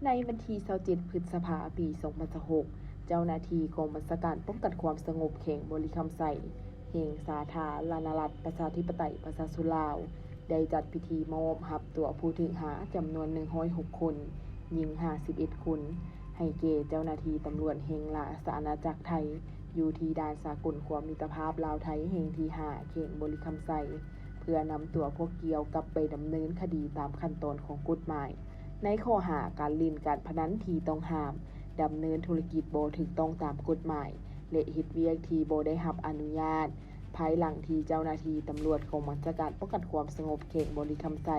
ໃນວັນທີຊາວເຈັດ ພຶດສະພາ ປີສອງພັນຊາວຫົກ ເຈົ້າໜ້າທີ່ກອງບັນຊາການປ້ອງກັນຄວາມສະຫງົບແຂວງບໍລິຄຳໄຊ ແຫ່ງສາທາລະນະລັດ ປະຊາທິປະໄຕ ປະຊາຊົນລາວ ໄດ້ຈັດພິທີມອບຮັບຕົວຜູ້ຖືກຫາຈຳນວນໜຶ່ງຮ້ອຍຫົກຄົນ, ຍິງຫ້າສິບເອັດຄົນ ໃຫ້ແກ່ເຈົ້າໜ້າທີ່ຕຳຫຼວດແຫ່ງລາຊະອານາຈັກໄທ ຢູ່ທີ່ດ່ານສາກົນຄວາມມິດຕະພາບລາວ-ໄທແຫ່ງທີຫ້າ ແຂວງບໍລິຄຳໄຊ ເພື່ອນຳຕົວພວກກ່ຽວກັບໄປດຳເນີນຄະດີຕາມຂັ້ນຕອນຂອງກົດໝາຍ ໃນຂໍ້ຫາການຫຼິ້ນການພະນັນທີ່ຕ້ອງຫ້າມ, ດຳເນີນທຸລະກິດບໍ່ຖືກຕ້ອງຕາມກົດໝາຍ ແລະ ເຮັດວຽກທີ່ບໍ່ໄດ້ຮັບອະນຸຍາດ, ພາຍຫຼັງທີ່ເຈົ້າໜ້າທີ່ຕຳຫຼວດກອງບັນຊາການປ້ອງກັນຄວາມສະຫງົບແຂວງບໍລິຄຳໄຊ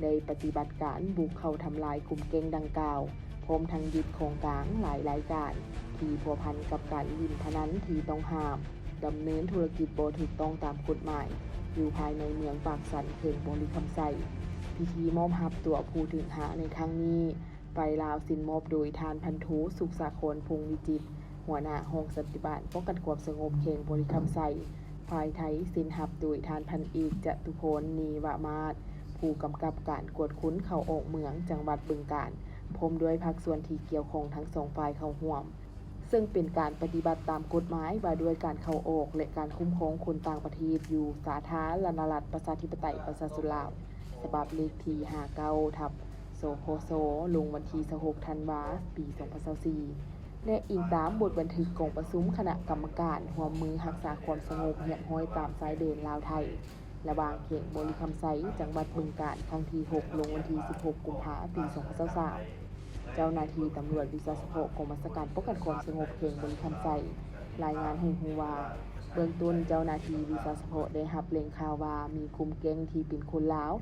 ໄດ້ປະຕິບັດການບຸກເຂົ້າທຳລາຍກຸ່ມແກ້ງດັ່ງກ່າວ, ພ້ອມທັງຍຶດຂອງກາງຫຼາຍລາຍການ ທີ່ພົວພັນກັບການຫຼິ້ນພະນັນທີ່ຕ້ອງຫ້າມ, ດຳເນີນທຸລະກິດບໍ່ຖືກຕ້ອງຕາມກົດໝາຍ ຢູ່ພາຍໃນເມືອງປາກຊັນ ແຂວງບໍລິຄຳໄຊ. ພິທີມອບຮັບຕົວຜູ້ຖືກຫາໃນຄັ້ງນີ້, ຝ່າຍລາວເຊັນມອບໂດຍທ່ານພັນໂທ ສຸກສາຄອນ ພົງວິຈິດ ຫົວໜ້າຫ້ອງສັນຕິບານປ້ອງກັນຄວາມສະຫງົບແຂວງບໍລິຄຳໄຊ, ຝ່າຍໄທເຊັນຮັບໂດຍທ່ານພັນເອກ ຈະຕຸພອນ ເນວະມາດ ຜູ້ກຳກັບການກວດຄົນເຂົ້າອອກເມືອງ ຈັງຫວັດບຶງການ ພ້ອມດ້ວຍພາກສ່ວນທີ່ກ່ຽວຂ້ອງທັງສອງຝ່າຍເຂົ້າຮ່ວມ, ເຊິ່ງເປັນການປະຕິບັດຕາມກົດໝາຍວ່າດ້ວຍການເຂົ້າອອກ ແລະ ການຄຸ້ມຄອງຄົນຕ່າງປະເທດ ຢູ່ສາທາລະນະລັດ ປະຊາທິປະໄຕ ປະຊາຊົນລາວ ສະບັບເລກທີຫ້າເກົ້າ ທັບ ສພສ ລົງວັນທີຊາວຫົກ ທັນວາ ປີສອງພັນຊາວສີ່ ແລະ ອີງຕາມບົດບັນທຶກກອງປະຊຸມຄະນະກຳມະການຮ່ວມມືຮັກສາຄວາມສະຫງົບຮຽບຮ້ອຍຕາມຊາຍແດນລາວ-ໄທ ລະຫວ່າງແຂວງບໍລິຄຳໄຊ ຈັງຫວັດບຶງການ ຄັ້ງທີຫົກ ລົງວັນທີສິບຫົກ ກຸມພາ ປີສອງພັນຊາວສາມ. ເຈົ້າໜ້າທີ່ຕຳຫຼວດວິຊາສະເພາະກອງບັນຊາການປ້ອງກັນຄວາມສະຫງົບແຂວງບໍລິຄຳໄຊ ລາຍງານໃຫ້ຮູ້ວ່າ, ເບື້ອງຕົ້ນເຈົ້າໜ້າທີ່ວິຊາສະເພາະໄດ້ຮັບແຫຼ່ງຂ່າວວ່າ ມີກຸ່ມແກ້ງທີ່ເປັນຄົນລາວ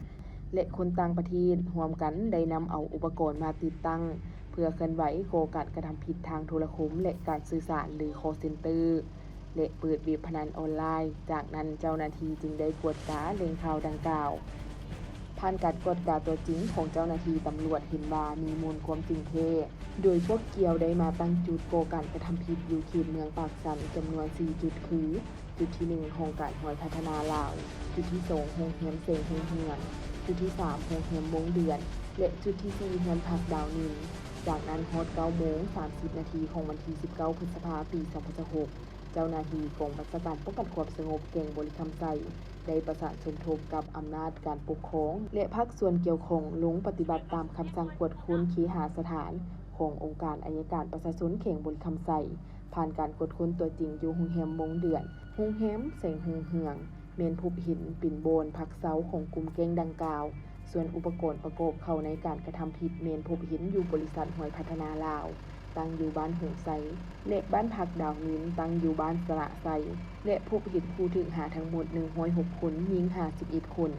ແລະ ຄົນຕ່າງປະເທດ ຮ່ວມກັນໄດ້ນຳເອົາອຸປະກອນມາຕິດຕັ້ງ ເພື່ອເຄື່ອນໄຫວກໍ່ການກະທຳຜິດທາງໂທລະຄົມ ແລະ ການສື່ສານ ຫຼື call center ແລະ ເປີດເວັບພະນັນອອນລາຍ. ຈາກນັ້ນເຈົ້າໜ້າທີ່ຈຶ່ງໄດ້ກວດກາແຫຼ່ງຂ່າວດັ່ງກ່າວ. ຜ່ານການກວດກາຕົວຈິງຂອງເຈົ້າໜ້າທີ່ຕຳຫຼວດເຫັນວ່າມີມູນຄວາມຈິງແທ້, ໂດຍພວກກ່ຽວໄດ້ມາຕັ້ງຈຸດກໍ່ການກະທຳຜິດຢູ່ເຂດເມືອງປາກຊັນ ຈຳນວນສີ່ຈຸດ ຄື ຈຸດທີໜຶ່ງ ຫ້ອງການຫວຍພັດທະນາລາວ, ຈຸດທີສອງ ໂຮງແຮມແສງຮຸ່ງເຮືອງ, ຈຸດທີສາມ ໂຮງແຮມວົງເດືອນ ແລະ ຈຸດທີສີ່ ເຮືອນພັກດາວໜຶ່ງ. ຈາກນັ້ນຮອດເກົ້າໂມງສາມສິບນາທີຂອງວັນທີສິບເກົ້າ ພຶດສະພາ ປີສອງພັນຊາວຫົກ ເຈົ້າໜ້າທີ່ກອງບັນຊາການປ້ອງກັນຄວາມສະຫງົບແຂວງບໍລິຄຳໄຊ ໄດ້ປະສານສົມທົບກັບອຳນາດການປົກຄອງ ແລະ ພາກສ່ວນກ່ຽວຂ້ອງລົງປະຕິບັດຕາມຄຳສັ່ງກວດຄົ້ນເຄຫະສະຖານຂອງອົງການໄອຍະການປະຊາຊົນແຂວງບໍລິຄຳໄຊ, ຜ່ານການກວດຄົ້ນຕົວຈິງຢູ່ໂຮງແຮມວົງເດືອນ, ໂຮງແຮມແສງຮຸ່ງເຮືອງ ແມ່ນພົບເຫັນເປັນບ່ອນພັກເຊົາຂອງກຸ່ມແກ້ງດັ່ງກ່າວ. ສ່ວນອຸປະກອນປະກອບເຂົ້າໃນການກະທຳຜິດແມ່ນພົບເຫັນຢູ່ບໍລິສັດຫວຍພັດທະນາລາວ ຕັ້ງຢູ່ບ້ານຫົງໄຊ ແລະ ບ້ານພັກດາວໜຶ່ງ ຕັ້ງຢູ່ບ້ານສະລະໄຊ ແລະ ພົບເຫັນຜູ້ຖືກຫາທັງໝົດໜຶ່ງຮ້ອຍຫົກຄົນ, ຍິງຫ້າສິບເອັດຄົນ.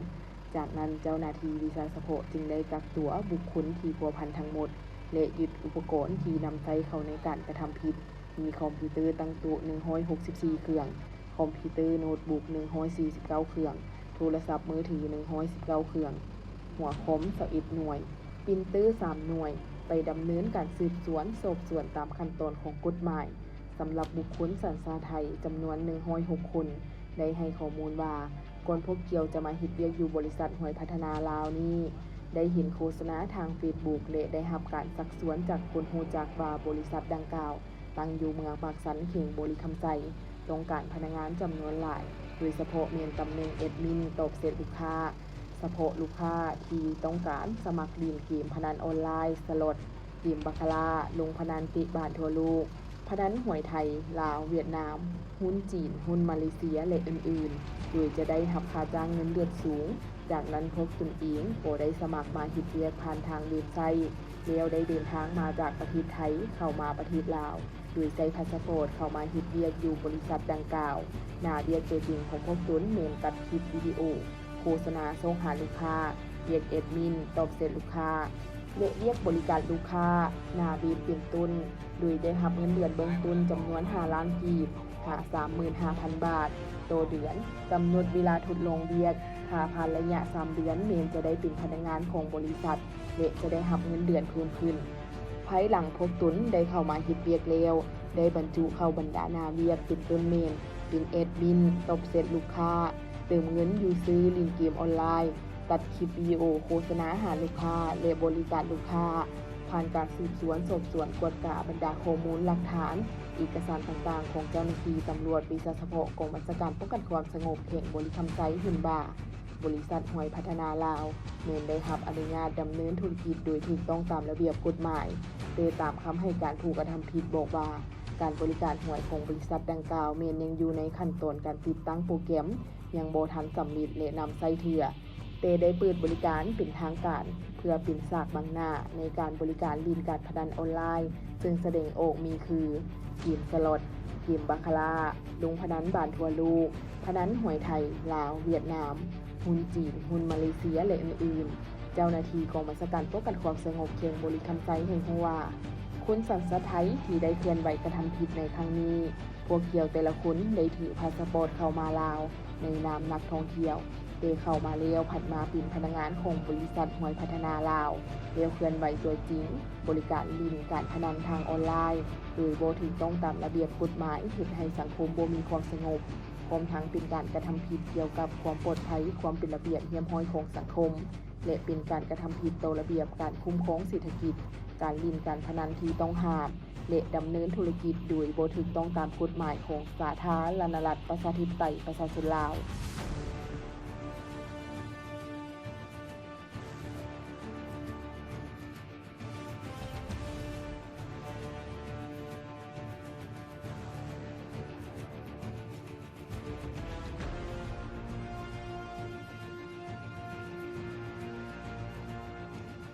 ຈາກນັ້ນເຈົ້າໜ້າທີ່ວິຊາສະເພາະຈຶ່ງໄດ້ກັກຕົວບຸກຄົນທີ່ພົວພັນທັງໝົດ ແລະ ຍຶດອຸປະກອນທີ່ນຳໃຊ້ເຂົ້າໃນການກະທຳຜິດ ມີຄອມພິວເຕີຕັ້ງໂຕະໜຶ່ງຮ້ອຍຫົກສິບສີ່ເຄື່ອງ, ຄອມພິວເຕີໂນດບຸກໜຶ່ງຮ້ອຍສີ່ສິບເກົ້າເຄື່ອງ, ໂທລະສັບມືຖືໜຶ່ງຮ້ອຍສິບເກົ້າເຄື່ອງ, ຫົວຄອມຊາວເອັດໜ່ວຍ, ປຣິນເຕີສາມໜ່ວຍ ໄປດຳເນີນການສືບສວນສອບສວນຕາມຂັ້ນຕອນຂອງກົດໝາຍ. ສຳລັບບຸກຄົນສັນຊາດໄທຈຳນວນໜຶ່ງຮ້ອຍຫົກຄົນ ໄດ້ໃຫ້ຂໍ້ມູນວ່າ ກ່ອນພວກກ່ຽວຈະມາເຮັດວຽກຢູ່ບໍລິສັດຫວຍພັດທະນາລາວນີ້ ໄດ້ເຫັນໂຄສະນາທາງເຟສບຸກ ແລະ ໄດ້ຮັບການຊັກຊວນຈາກຄົນຮູ້ຈັກວ່າບໍລິສັດດັ່ງກ່າວ ຕັ້ງຢູ່ເມືອງປາກຊັນ ແຂວງບໍລິຄຳໄຊ ຕ້ອງການພະນັກງານຈຳນວນຫຼາຍ, ໂດຍສະເພາະແມ່ນຕຳແໜ່ງແອດມິນຕອບແຊັດລູກຄ້າ, ສະເພາະລູກຄ້າທີ່ຕ້ອງການສະໝັກຫຼິ້ນເກມພະນັນອອນລາຍ, ສະລັອດ, ເກມບາຄາຣາ, ລົງພະນັນເຕະບານທົ່ວໂລກ, ພະນັນຫວຍໄທ, ລາວ, ຫວຽດນາມ, ຮຸ້ນຈີນ, ຮຸ້ນມາເລເຊຍ ແລະ ອື່ນໆ ໂດຍຈະໄດ້ຮັບຄ່າຈ້າງເງິນເດືອນສູງ. ຈາກນັ້ນພວກຕົນເອງກໍໄດ້ສະໝັກມາເຮັດວຽກຜ່ານທາງເວັບໄຊ ແລ້ວໄດ້ເດີນທາງມາຈາກປະເທດໄທເຂົ້າມາປະເທດລາວ ໂດຍໃຊ້ພາສະປອດເຂົ້າມາເຮັດວຽກຢູ່ບໍລິສັດດັ່ງກ່າວ. ໜ້າວຽກຕົວຈິງຂອງພວກຕົນແມ່ນຕັດຄລິບວິດີໂອ, ໂຄສະນາຊອກຫາລູກຄ້າ, ວຽກແອດມິນ, ຕອບແຊັດລູກຄ້າ ແລະ ວຽກບໍລິການລູກຄ້າ ໜ້າເວັບເປັນຕົ້ນ, ໂດຍໄດ້ຮັບເງິນເດືອນເບື້ອງຕົ້ນຈຳນວນຫ້າລ້ານກີບ ຫາສາມໝື່ນຫ້າພັນບາດຕໍ່ເດືອນ, ກຳນົດເວລາທົດລອງວຽກ, ຖ້າຜ່ານໄລຍະສາມເດືອນແມ່ນຈະໄດ້ເປັນພະນັກງານຂອງບໍລິສັດ ແລະ ຈະໄດ້ຮັບເງິນເດືອນເພີ່ມຂຶ້ນ. ພາຍຫຼັງພວກຕົນໄດ້ເຂົ້າມາເຮັດວຽກແລ້ວ, ໄດ້ບັນຈຸເຂົ້າບັນດາໜ້າວຽກເປັນຕົ້ນແມ່ນ ເປັນແອດມິນ, ຕອບແຊັດລູກຄ້າ, ເຕີມເງິນຢູ່ຊື້ຫຼິ້ນເກມອອນລາຍ, ຕັດຄລິບວິດີໂອໂຄສະນາຫາລູກຄ້າ ແລະ ບໍລິການລູກຄ້າ. ຜ່ານການສືບສວນສອບສວນກວດກາບັນດາຂໍ້ມູນຫຼັກຖານ, ເອກະສານຕ່າງໆຂອງເຈົ້າໜ້າທີ່ຕຳຫຼວດວິຊາສະເພາະກອງບັນຊາການປ້ອງກັນຄວາມສະຫງົບແຂວງບໍລິຄຳໄຊເຫັນວ່າ ບໍລິສັດຫວຍພັດທະນາລາວ ແມ່ນໄດ້ຮັບອະນຸຍາດດຳເນີນທຸລະກິດໂດຍຖືກຕ້ອງຕາມລະບຽບກົດໝາຍ, ແຕ່ຕາມຄຳໃຫ້ການຜູ້ກະທຳຜິດບອກວ່າ ການບໍລິການຫວຍຂອງບໍລິສັດດັ່ງກ່າວແມ່ນຍັງຢູ່ໃນຂັ້ນຕອນການຕິດຕັ້ງໂປຣແກຣມ ຍັງບໍ່ທັນສຳເລັດ ແລະ ນຳໃຊ້ເທື່ອ, ແຕ່ໄດ້ເປີດບໍລິການເປັນທາງການ ເພື່ອເປັນສາກບັງໜ້າໃນການບໍລິການຫຼິ້ນການພະນັນອອນລາຍ, ເຊິ່ງສະແດງອອກມີຄື ເກມສະລັອດ, ເກມບາຄາຣາ, ລົງພະນັນບານທົ່ວໂລກ, ພະນັນຫວຍໄທ, ລາວ, ຫວຽດນາມ, ຮຸ້ນຈີນ, ຮຸ້ນມາເລເຊຍ ແລະ ອື່ນໆ. ເຈົ້າໜ້າທີ່ກອງບັນຊາການປ້ອງກັນຄວາມສະຫງົບແຂວງບໍລິຄຳໄຊໃຫ້ຮູ້ວ່າ ຄົນສັນຊາດໄທທີ່ໄດ້ເຄື່ອນໄຫວກະທຳຜິດໃນຄັ້ງນີ້ ພວກກ່ຽວແຕ່ລະຄົນໄດ້ຖືພາສະປອດເຂົ້າມາລາວໃນນາມນັກທ່ອງທ່ຽວ, ແຕ່ເຂົ້າມາແລ້ວພັດມາເປັນພະນັກງານຂອງບໍລິສັດຫວຍພັດທະນາລາວ ແລ້ວເຄື່ອນໄຫວຕົວຈິງ, ບໍລິການຫຼິ້ນການພະນັນທາງອອນລາຍ ໂດຍບໍ່ຖືກຕ້ອງຕາມລະບຽບກົດໝາຍ, ເຮັດໃຫ້ສັງຄົມບໍ່ມີຄວາມສະຫງົບ, ພ້ອມທັງເປັນການກະທຳຜິດກ່ຽວກັບຄວາມປອດໄພ, ຄວາມເປັນລະບຽບຮຽບຮ້ອຍຂອງສັງຄົມ ແລະ ເປັນການກະທຳຜິດຕໍ່ລະບຽບການຄຸ້ມຄອງເສດຖະກິດ, ການຫຼິ້ນການພະນັນທີ່ຕ້ອງຫ້າມ ແລະ ດຳເນີນທຸລະກິດໂດຍບໍ່ຖືກຕ້ອງຕາມກົດໝາຍຂອງສາທາລະນະລັດ ປະຊາທິປະໄຕ ປະຊາຊົນລາວ.